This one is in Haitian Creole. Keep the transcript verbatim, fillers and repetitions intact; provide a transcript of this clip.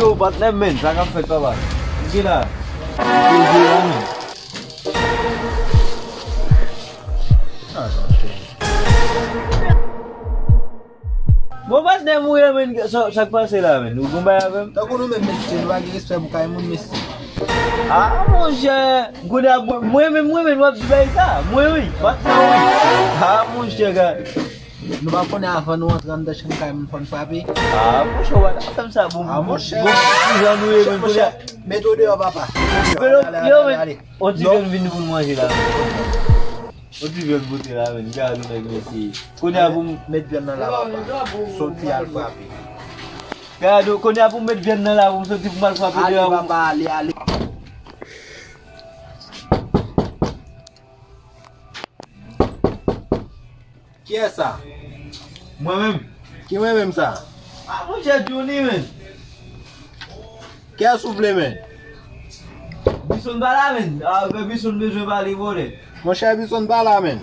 Yo, patnè m, men, sa k ap fèt, papa? M gen la. M gen la, men. Bon, patnè m, ou ye, men, sa, sa k pase la, men? Ou gon bagay avè m? Tankou nou menm, mesye, nou pa gen respè pou kay moun, mesye. Ah, monchè, kounye a, mwen, mwen menm, mwen menm, w ap di bagay sa. Mwen, wi, patnè, wi. Ah, monchè, gad. Nou pa konnen avan nou antre anndan chanm kay moun fò n frape. Ah, monchè, w pa ta fè m sa, bon, ah, bon, monchè, bon, bon, jan nou ye, men, kounye a. Met ou deyò, papa. Met ou deyò. Ale, ale, ale, ale. On ti vyann vin pou n manje la, men. On ti vyann pote la, men. Gade yon nèg, mesye. Kounye a pou m met vyann nan la, papa. Soti al frape. Gade, kounye a pou m met vyann nan la, pou m soti pou m al frape deyò. Ale, papa, ale, ale. Kiyès sa? Mwen menm. Ki mwen menm sa? Ah, monchè, Johnny, men. Kiyès ou vle, men? Bison pa la, men. Ah, men Bison bezwen pale, vòlè. Monchè, Bison pa la, men.